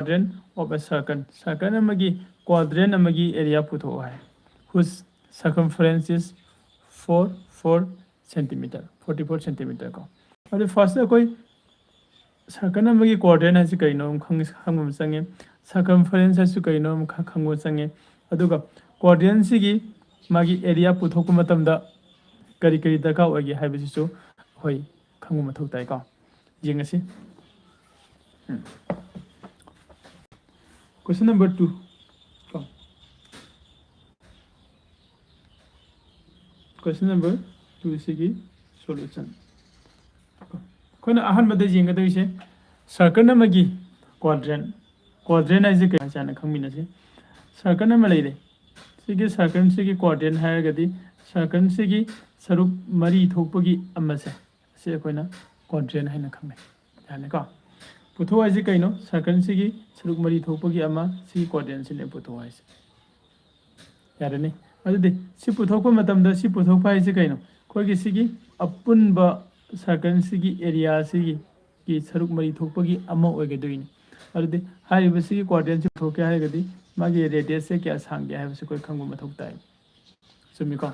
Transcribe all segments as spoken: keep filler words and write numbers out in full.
quadrant of a circle, circle ꯑꯃꯒꯤ quadrant ꯑꯃꯒꯤ area ꯄꯨꯊꯣꯛꯑꯣ high, whose circumference is four four centimeter, forty four centimeter ꯀꯣ꯫ ꯑꯗꯨ first ꯑꯩꯈꯣꯏ circle ꯑꯃꯒꯤ quadrant ꯍꯥꯏꯁꯤ ꯀꯩꯅꯣ ꯑꯃ ꯈꯪ- ꯈꯪꯕ ꯑꯃ ꯆꯪꯉꯦ, circumference ꯍꯥꯏꯁꯤ ꯀꯩꯅꯣ ꯑꯃ ꯈ- ꯈꯪꯕ ꯑꯃ ꯆꯪꯉꯦ꯫ ꯑꯗꯨꯒ quadrant ꯁꯤꯒꯤ ꯃꯥꯒꯤ area ꯄꯨꯊꯣꯛꯄ ꯃꯇꯝꯗ ꯀꯔꯤ ꯀꯔꯤ ꯗꯔꯀꯥꯔ ꯑꯣꯏꯒꯦ ꯍꯥꯏꯕꯁꯤꯁꯨ ꯑꯩꯈꯣꯏ ꯈꯪꯕ ꯃꯊꯧ ꯇꯥꯏꯀꯣ꯫ ꯌꯦꯡꯉꯁꯤ꯫ ꯎꯝ꯫ Question number two ꯀꯣ꯫ Question number two ꯁꯤꯒꯤ solution꯫ ꯑꯩꯈꯣꯏꯅ ꯑꯍꯥꯟꯕꯗ ꯌꯦꯡꯒꯗꯣꯏꯁꯦ circle ꯑꯃꯒꯤ quadrant꯫ Quadrant ꯍꯥꯏꯁꯦ ꯀꯩ ꯍꯥꯏꯅ ꯈꯪꯃꯤꯟꯅꯁꯤ꯫ Circle ꯑꯃ ꯂꯩꯔꯦ꯫ ꯁꯤꯒꯤ circle ꯁꯤꯒꯤ quadrant ꯍꯥꯏꯔꯒꯗꯤ circle ꯁꯤꯒꯤ ꯁꯔꯨꯛ ꯃꯔꯤ ꯊꯣꯛꯄꯒꯤ ꯑꯃꯁꯦ, ꯑꯁꯤ ꯑꯩꯈꯣꯏꯅ quadrant ꯍꯥꯏꯅ ꯈꯪꯅꯩ꯫ ꯌꯥꯔꯦꯀꯣ? ꯄꯨꯊꯣꯛ ꯍꯥꯏꯁꯤ ꯀꯩꯅꯣ? Circle ꯁꯤꯒꯤ ꯁꯔꯨꯛ ꯃꯔꯤ ꯊꯣꯛꯄꯒꯤ ꯑꯃ, ꯁꯤꯒꯤ quadrant ꯁꯤꯅꯦ ꯄꯨꯊꯣꯛ ꯍꯥꯏꯁꯦ꯫ ꯌꯥꯔꯅꯤ꯫ ꯑꯗꯨꯗꯤ ꯁꯤ ꯄꯨꯊꯣꯛꯄ ꯃꯇꯝꯗ ꯁꯤ ꯄꯨꯊꯣꯛꯄ ꯍꯥꯏꯁꯤ ꯀꯩꯅꯣ? ꯑꯩꯈꯣꯏꯒꯤ ꯁꯤꯒꯤ ꯑꯄꯨꯟꯕ circle ꯁꯤꯒꯤ area ꯁꯤꯒꯤ ꯒꯤ ꯁꯔꯨꯛ ꯃꯔꯤ ꯊꯣꯛꯄꯒꯤ ꯑꯃ ꯑꯣꯏꯒꯗꯣꯏꯅꯤ꯫ ꯑꯗꯨꯗꯤ ꯍꯥꯏꯔꯤꯕꯁꯤꯒꯤ quadrant ꯁꯤ ꯄꯨꯊꯣꯛꯀꯦ ꯍꯥꯏꯔꯒꯗꯤ ꯃꯥꯒꯤ radius ꯁꯦ ꯀꯌꯥ ꯁꯥꯡꯒꯦ ꯍꯥꯏꯕꯁꯤ ꯑꯩꯈꯣꯏ ꯈꯪꯕ ꯃꯊꯧ ꯇꯥꯏ꯫ ꯆꯨꯝꯃꯤꯀꯣ?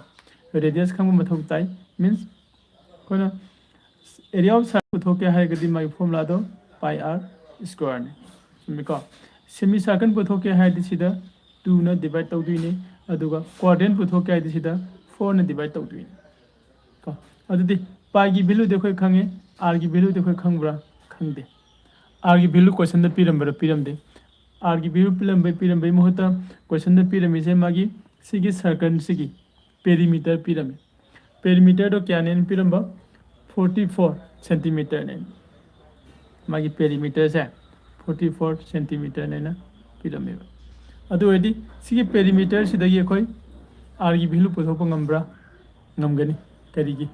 Radius ꯈꯪꯕ ꯃꯊꯧ ꯇꯥꯏ꯫ Means ꯑꯩꯈꯣꯏꯅ area of circle ꯄꯨꯊꯣꯛꯀꯦ ꯍꯥꯏꯔꯒꯗꯤ ꯃꯥꯒꯤ formula ꯗꯣ pi r square ꯅꯤ꯫ ꯆꯨꯝꯃꯤꯀꯣ? Semicircle ꯄꯨꯊꯣꯛꯀꯦ ꯍꯥꯏꯔꯗꯤ ꯁꯤꯗ two ꯅ divide ꯇꯧꯗꯣꯏꯅꯤ, ꯑꯗꯨꯒ quadrant ꯄꯨꯊꯣꯛꯀꯦ ꯍꯥꯏꯔꯗꯤ ꯁꯤꯗ four ꯅ divide ꯇꯧꯗꯣꯏꯅꯤ꯫ ꯀꯣ? ꯑꯗꯨꯗꯤ pi ꯒꯤ value ꯗꯤ ꯑꯩꯈꯣꯏ ꯈꯪꯉꯦ, r ꯒꯤ value ꯗꯤ ꯑꯩꯈꯣꯏ ꯈꯪꯕ꯭ꯔꯥ? ꯈꯪꯗꯦ꯫ R ꯒꯤ value question ꯗ ꯄꯤꯔꯝꯕ꯭ꯔꯥ? ꯄꯤꯔꯝꯗꯦ꯫ R ꯒꯤ value ꯄꯤꯔꯝꯕꯩ, ꯄꯤꯔꯝꯕꯩ ꯃꯍꯨꯠꯇ question ꯗ ꯄꯤꯔꯝꯃꯤꯁꯦ ꯃꯥꯒꯤ ꯁꯤꯒꯤ circle ꯁꯤꯒꯤ perimeter ꯄꯤꯔꯝꯃꯤ꯫ Perimeter ꯗꯣ ꯀꯌꯥꯅꯦꯅ ꯄꯤꯔꯝꯕ? Forty four centimeter ꯅꯦ꯫ ꯃꯥꯒꯤ perimeter ꯁꯦ forty four centimeter ꯅꯦꯅ ꯄꯤꯔꯝꯃꯦꯕ꯫ ꯑꯗꯨ ꯑꯣꯏꯔꯗꯤ ꯁꯤꯒꯤ perimeter ꯁꯤꯗꯒꯤ ꯑꯩꯈꯣꯏ r ꯒꯤ value ꯄꯨꯊꯣꯛꯄ ꯉꯝꯕ꯭ꯔꯥ? ꯉꯝꯒꯅꯤ꯫ ꯀꯔꯤꯒꯤ?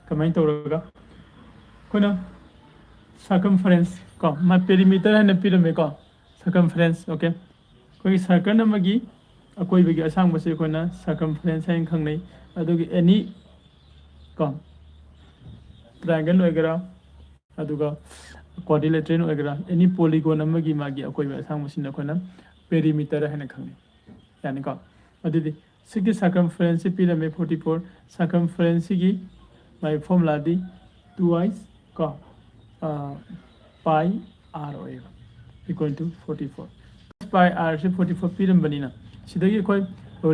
ꯀꯃꯥꯏꯅ ꯇꯧꯔꯒ? ꯑꯩꯈꯣꯏꯅ circumference ꯀꯣ, ꯃꯥ perimeter ꯍꯥꯏꯅ ꯄꯤꯔꯝꯃꯦꯀꯣ, circumference, okay꯫ ꯑꯩꯈꯣꯏꯒꯤ circle ꯑꯃꯒꯤ ꯑꯀꯣꯏꯕꯒꯤ ꯑꯁꯥꯡꯕꯁꯦ ꯑꯩꯈꯣꯏꯅ circumference ꯍꯥꯏꯅ ꯈꯪꯅꯩ꯫ ꯑꯗꯨꯒ any ꯀꯣ, triangle ꯑꯣꯏꯒꯦꯔꯥ, ꯑꯗꯨꯒ quadrilateral ꯑꯣꯏꯒꯦꯔꯥ, ꯑꯦꯅꯤ ꯄꯣꯂꯤꯒꯣꯟ ꯑꯃꯒꯤ ꯃꯥꯒꯤ ꯑꯀꯣꯏꯕ ꯑꯁꯥꯡꯕꯁꯤꯅ ꯑꯩꯈꯣꯏꯅ ꯄꯦꯔꯤꯃꯤꯇꯔ ꯍꯥꯏꯅ ꯈꯪꯅꯩ꯫ ꯌꯥꯅꯤꯀꯣ? ꯑꯗꯨꯗꯤ ꯁꯤꯒꯤ ꯁꯔꯀꯝꯐꯔꯦꯟꯁꯁꯤ ꯄꯤꯔꯝꯃꯦ, ꯐꯣꯔꯇꯤ ꯐꯣꯔ꯫ ꯁꯔꯀꯝꯐꯔꯦꯟꯁꯁꯤꯒꯤ ꯃꯥꯒꯤ ꯐꯣꯔꯃꯨꯂꯥꯗꯤ ꯇꯨ ꯑꯥꯏ ꯀꯣ, ꯄꯥꯏ ꯑꯥꯔ ꯑꯣꯏꯌꯦꯕ, equal to forty four꯫ ꯄꯥꯏ ꯑꯥꯔꯁꯤ ꯐꯣꯔꯇꯤ ꯐꯣꯔ ꯄꯤꯔꯝꯕꯅꯤꯅ, ꯁꯤꯗꯒꯤ ꯑꯩꯈꯣꯏ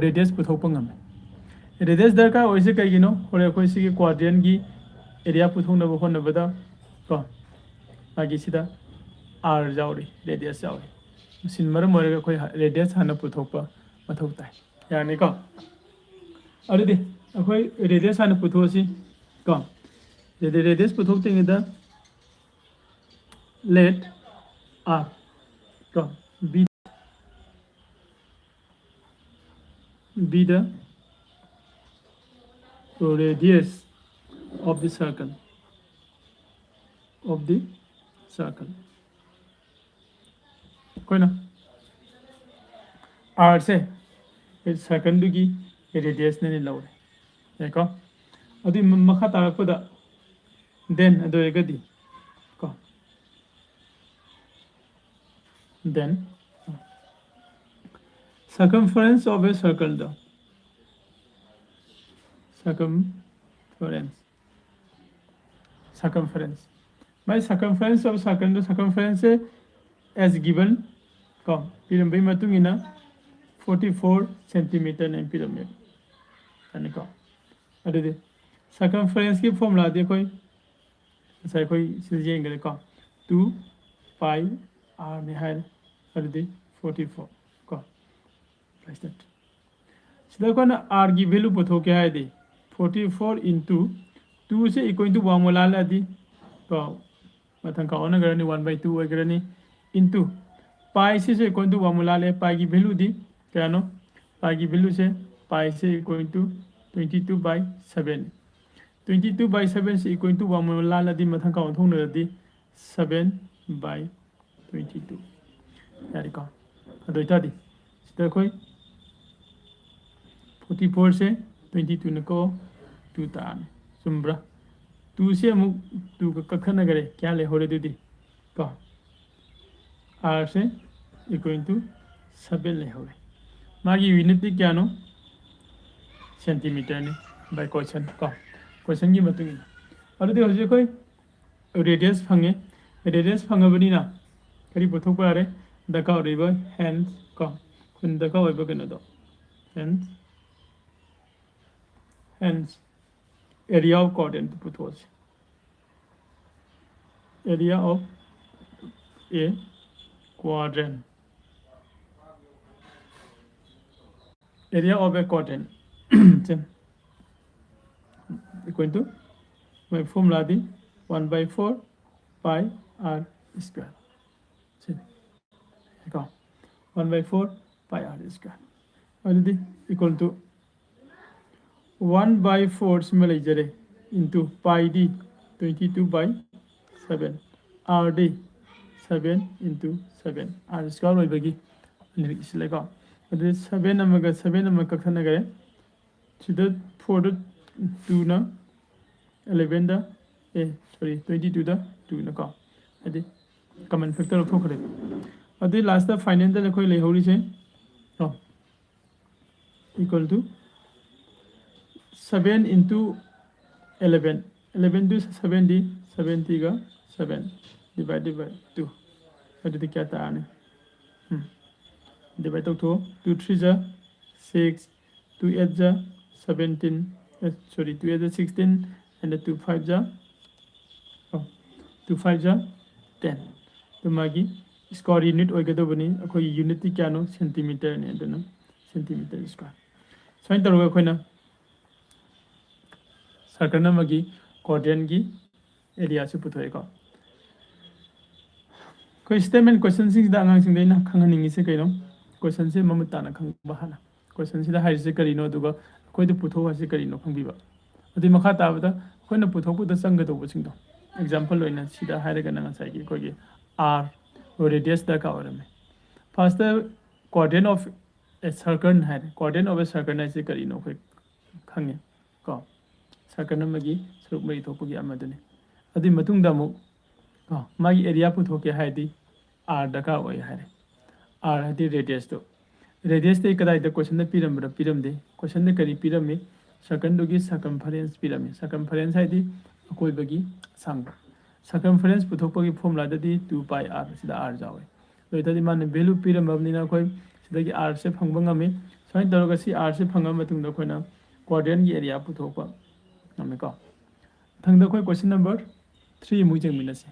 ꯔꯦꯗꯤꯌꯁ ꯄꯨꯊꯣꯛꯄ ꯉꯝꯃꯦ꯫ ꯔꯦꯗꯤꯌꯁ ꯗꯔꯀꯥꯔ ꯑꯣꯏꯁꯦ ꯀꯩꯒꯤꯅꯣ? ꯍꯣꯔꯦꯟ ꯑꯩꯈꯣꯏ ꯁꯤꯒꯤ ꯀ꯭ꯋꯥꯗ꯭ꯔꯦꯟꯒꯤ ꯑꯦꯔꯤꯌꯥ ꯄꯨꯊꯣꯛꯅꯕ ꯍꯣꯠꯅꯕꯗ ꯀꯣ, ꯃꯥꯒꯤ ꯁꯤꯗ ꯑꯥꯔ ꯌꯥꯎꯔꯤ, ꯔꯦꯗꯤꯌꯁ ꯌꯥꯎꯔꯤ꯫ ꯃꯁꯤꯅ ꯃꯔꯝ ꯑꯣꯏꯔꯒ ꯑꯩꯈꯣꯏ ꯔꯦꯗꯤꯌꯁ ꯍꯥꯟꯅ ꯄꯨꯊꯣꯛꯄ ꯃꯊꯧ ꯇꯥꯏ꯫ ꯌꯥꯔꯅꯤꯀꯣ? ꯑꯗꯨꯗꯤ ꯑꯩꯈꯣꯏ ꯔꯦꯗꯤꯌꯁ ꯍꯥꯟꯅ ꯄꯨꯊꯣꯛꯑꯁꯤ ꯀꯣ꯫ ꯑꯗꯨꯗꯤ ꯔꯦꯗꯤꯌꯁ ꯄꯨꯊꯣꯛꯇ꯭ꯔꯤꯉꯩꯗ let R ꯀꯣ, be be the radius of the circle, of the circle꯫ ꯑꯩꯈꯣꯏꯅ ꯑꯥꯔꯁꯦ ꯁꯔꯀꯜꯗꯨꯒꯤ ꯔꯦꯗꯤꯌꯁꯅꯅꯤ ꯂꯧꯔꯦ, ꯌꯥꯏꯀꯣ? ꯑꯗꯨꯒꯤ ꯃ-, ꯃꯈꯥ ꯇꯥꯔꯛꯄꯗ then ꯑꯗꯨ ꯑꯣꯏꯔꯒꯗꯤ ꯀꯣ, then circumference of a circle ꯗꯣ, circumference circumference, my circumference of circle ꯗꯣ, circumference ꯁꯦ as given ꯀꯣ, ꯄꯤꯔꯝꯕꯒꯤ ꯃꯇꯨꯡ ꯏꯟꯅ ꯐꯣꯔꯇꯤ ꯐꯣꯔ ꯁꯦꯟꯇꯤꯃꯤꯇꯔꯅꯦ ꯄꯤꯔꯝꯃꯦꯕ꯫ ꯌꯥꯅꯤꯀꯣ? ꯑꯗꯨꯗꯤ circumference ꯀꯤ ꯐꯣꯔꯃꯨꯂꯥꯗꯤ ꯑꯩꯈꯣꯏ ꯉꯁꯥꯏ ꯑꯩꯈꯣꯏ ꯁꯤꯗ ꯌꯦꯡꯈ꯭ꯔꯦꯀꯣ, ꯇꯨ ꯄꯥꯏ ꯑꯥꯔꯅꯤ ꯍꯥꯏꯔꯦ꯫ ꯑꯗꯨꯗꯤ ꯐꯣꯔꯇꯤ ꯐꯣꯔ ꯀꯣ, ꯄ꯭ꯂꯁ ꯗꯦꯠ꯫ ꯁꯤꯗ ꯑꯩꯈꯣꯏꯅ ꯑꯥꯔꯒꯤ ꯚꯦꯂꯨ ꯄꯨꯊꯣꯛꯀꯦ ꯍꯥꯏꯔꯗꯤ, forty four into ꯇꯨꯁꯦ equal to ꯋꯥꯡꯃ ꯂꯥꯜꯂꯛꯑꯗꯤ ꯀꯣ, ꯃꯊꯪ ꯀꯥꯎ ꯑꯣꯟꯅꯈ꯭ꯔꯅꯤ, ꯋꯥꯟ ꯕꯥꯏ ꯇꯨ ꯑꯣꯏꯈ꯭ꯔꯅꯤ꯫ Into ꯄꯥꯏ ꯁꯤꯁꯦ equal to ꯋꯥꯡꯃ ꯂꯥꯜꯂꯦ, ꯄꯥꯏꯒꯤ ꯚꯦꯂꯨꯗꯤ ꯀꯌꯥꯅꯣ? ꯄꯥꯏꯒꯤ ꯚꯦꯂꯨꯁꯦ, ꯄꯥꯏꯁꯦ equal to twenty two by seven꯫ Twenty two by seven ꯁꯤ equal to ꯋꯥꯡꯃ ꯂꯥꯜꯂꯗꯤ, ꯃꯊꯪ ꯀꯥꯎ ꯑꯣꯟꯊꯣꯛꯅꯔꯗꯤ seven by twenty two꯫ ꯌꯥꯔꯦꯀꯣ? ꯑꯗꯨ ꯑꯣꯏꯇꯥꯔꯗꯤ ꯁꯤꯗ ꯑꯩꯈꯣꯏ ꯐꯣꯔꯇꯤ ꯐꯣꯔꯁꯦ ꯇ꯭ꯋꯦꯟꯇꯤ ꯇꯨꯅꯀꯣ, ꯇꯨ ꯇꯥꯔꯅꯤ꯫ ꯆꯨꯝꯕ꯭ꯔꯥ? ꯇꯨꯁꯦ ꯑꯃꯨꯛ ꯇꯨꯒ ꯀꯛꯊꯠꯅꯈ꯭ꯔꯦ, ꯀꯌꯥ ꯂꯩꯍꯧꯔꯦ ꯑꯗꯨꯗꯤ? ꯀꯣ, R say equal to seven ꯂꯩꯍꯧꯔꯦ꯫ ꯃꯥꯒꯤ unit ꯇꯤ ꯀꯌꯥꯅꯣ? Centimeter ꯅꯤ, by question ꯀꯣ, question ꯒꯤ ꯃꯇꯨꯡ ꯏꯟꯅ꯫ ꯑꯗꯨꯗꯤ ꯍꯧꯖꯤꯛ ꯑꯩꯈꯣꯏ radius ꯐꯪꯉꯦ꯫ Radius ꯐꯪꯉꯕꯅꯤꯅ ꯀꯔꯤ ꯄꯨꯊꯣꯛꯄ ꯌꯥꯔꯦ? ꯗꯔꯀꯥꯔ ꯑꯣꯏꯔꯤꯕ hence ꯀꯣ, ꯑꯩꯈꯣꯏꯅ ꯗꯔꯀꯥꯔ ꯑꯣꯏꯕ ꯀꯩꯅꯣꯗꯣ, hence, hence area of quadrant ꯄꯨꯊꯣꯛꯑꯁꯤ꯫ Area of a quadrant, area of a quadrant say equal to, ꯃꯣꯏ formula D one by four pi r square ꯁꯤꯅꯤ ꯀꯣ, one by four pi r square꯫ ꯑꯗꯨꯗꯤ equal to one by four ꯁꯤꯃ ꯂꯩꯖꯔꯦ, into pi D twenty two by seven, r D seven into seven, r square ꯑꯣꯏꯕꯒꯤ ꯑꯅꯤꯔꯛ ꯏꯁꯤꯜꯂꯦꯀꯣ꯫ ꯑꯗꯨꯗꯤ seven ꯑꯃꯒ seven ꯑꯃ ꯀꯛꯊꯠꯅꯈ꯭ꯔꯦ꯫ ꯁꯤꯗ four ꯗ two ꯅ, eleven ꯗ, ꯑꯦ, sorry, twenty two ꯗ two ꯅ ꯀꯣ, ꯍꯥꯏꯗꯤ common factor ꯂꯧꯊꯣꯛꯈ꯭ꯔꯦ꯫ ꯑꯗꯨꯗꯤ last ꯇ final ꯗ ꯑꯩꯈꯣꯏ ꯂꯩꯍꯧꯔꯤꯁꯦ ꯀꯣ, equal to seven into eleven, eleven two seventy, seventy ꯒ seven divided by two, ꯑꯗꯨꯗꯤ ꯀꯌꯥ ꯇꯥꯔꯅꯤ? ꯎꯝ, divide ꯇꯧꯊꯣꯛꯑꯣ꯫ Two three ꯖ six, two eight ꯖ seventeen, ꯑꯦ, sorry, two eight ꯖ sixteen and two five ꯖ, ꯑꯣ, two five ꯖ ten꯫ ꯑꯗꯨ ꯃꯥꯒꯤ square unit ꯑꯣꯏꯒꯗꯕꯅꯤ꯫ ꯑꯩꯈꯣꯏꯒꯤ unit ꯇꯤ ꯀꯌꯥꯅꯣ? Centimeter ꯅꯤ, ꯑꯗꯨꯅ centimeter square꯫ ꯁꯨꯃꯥꯏꯅ ꯇꯧꯔꯒ ꯑꯩꯈꯣꯏꯅ circle ꯑꯃꯒꯤ quadrant ꯀꯤ area ꯁꯨ ꯄꯨꯊꯣꯛꯑꯦꯀꯣ꯫ ꯑꯩꯈꯣꯏ statement question ꯁꯤꯡꯁꯤꯗ ꯑꯉꯥꯡꯁꯤꯡꯗ ꯑꯩꯅ ꯈꯪꯍꯟꯅꯤꯡꯉꯤꯁꯦ ꯀꯩꯅꯣ? Question ꯁꯦ ꯃꯃꯨꯠ ꯇꯥꯅ ꯈꯪꯕ ꯍꯥꯟꯅ꯫ Question ꯁꯤꯗ ꯍꯥꯏꯔꯤꯁꯦ ꯀꯔꯤꯅꯣ, ꯑꯗꯨꯒ ꯑꯩꯈꯣꯏꯗ ꯄꯨꯊꯣꯛꯑꯣ ꯍꯥꯏꯁꯦ ꯀꯔꯤꯅꯣ ꯈꯪꯕꯤꯕ꯫ ꯑꯗꯨꯏ ꯃꯈꯥ ꯇꯥꯕꯗ ꯑꯩꯈꯣꯏꯅ ꯄꯨꯊꯣꯛꯄꯗ ꯆꯪꯒꯗꯧꯕꯁꯤꯡꯗꯣ, example ꯑꯣꯏꯅ ꯁꯤꯗ ꯍꯥꯏꯔꯒꯅ ꯉꯁꯥꯏꯒꯤ ꯑꯩꯈꯣꯏꯒꯤ r radius ꯗꯔꯀꯥꯔ ꯑꯣꯏꯔꯝꯃꯦ꯫ First ꯇ quadrant of a circle ꯍꯥꯏꯔꯦ꯫ Quadrant of a circle ꯍꯥꯏꯁꯦ ꯀꯔꯤꯅꯣ ꯑꯩꯈꯣꯏ ꯈꯪꯉꯦ ꯀꯣ, circle ꯑꯃꯒꯤ ꯁꯔꯨꯛ ꯃꯔꯤ ꯊꯣꯛꯄꯒꯤ ꯑꯃꯗꯨꯅꯤ꯫ ꯑꯗꯨꯒꯤ ꯃꯇꯨꯡꯗ ꯑꯃꯨꯛ ꯀꯣ, ꯃꯥꯒꯤ ꯑꯦꯔꯤꯌꯥ ꯄꯨꯊꯣꯛꯀꯦ ꯍꯥꯏꯔꯗꯤ ꯑꯥꯔ ꯗꯔꯀꯥꯔ ꯑꯣꯏ ꯍꯥꯏꯔꯦ꯫ ꯑꯥꯔ ꯍꯥꯏꯗꯤ ꯔꯦꯗꯤꯌꯁꯇꯣ꯫ ꯔꯦꯗꯤꯌꯁꯇꯤ ꯀꯗꯥꯏꯗ ꯀꯣꯏꯁꯟꯗ ꯄꯤꯔꯝꯕ꯭ꯔꯥ? ꯄꯤꯔꯝꯗꯦ꯫ ꯀꯣꯏꯁꯟꯗ ꯀꯔꯤ ꯄꯤꯔꯝꯃꯤ? ꯁꯔꯀꯜꯗꯨꯒꯤ ꯁꯔꯀꯝꯐꯔꯦꯟꯁ ꯄꯤꯔꯝꯃꯤ꯫ ꯁꯔꯀꯝꯐꯔꯦꯟꯁ ꯍꯥꯏꯗꯤ ꯑꯀꯣꯏꯕꯒꯤ ꯑꯁꯥꯡꯕ꯫ ꯁꯔꯀꯝꯐꯔꯦꯟꯁ ꯄꯨꯊꯣꯛꯄꯒꯤ ꯐꯣꯔꯃꯨꯂꯥꯗꯗꯤ ꯇꯨ ꯄꯥꯏ ꯑꯥꯔ, ꯁꯤꯗ ꯑꯥꯔ ꯌꯥꯎꯋꯦ꯫ ꯑꯗꯨ ꯑꯣꯏꯇꯥꯔꯗꯤ ꯃꯥꯅ ꯚꯦꯂꯨ ꯄꯤꯔꯝꯃꯕꯅꯤꯅ ꯑꯩꯈꯣꯏ ꯁꯤꯗꯒꯤ ꯑꯥꯔꯁꯦ ꯐꯪꯕ ꯉꯝꯃꯤ꯫ ꯁꯨꯃꯥꯏꯅ ꯇꯧꯔꯒ ꯁꯤ ꯑꯥꯔꯁꯦ ꯐꯪꯉ ꯃꯇꯨꯡꯗ ꯑꯩꯈꯣꯏꯅ ꯀ꯭ꯋꯥꯗ꯭ꯔꯦꯟꯒꯤ ꯑꯦꯔꯤꯌꯥ ꯄꯨꯊꯣꯛꯄ ꯉꯝꯃꯤꯀꯣ꯫ ꯃꯊꯪꯗ ꯑꯩꯈꯣꯏ ꯀꯣꯏꯁꯟ ꯅꯝꯕꯔ ꯊ꯭ꯔꯤ ꯑꯃꯨꯛ ꯌꯦꯡꯃꯤꯟꯅꯁꯤ꯫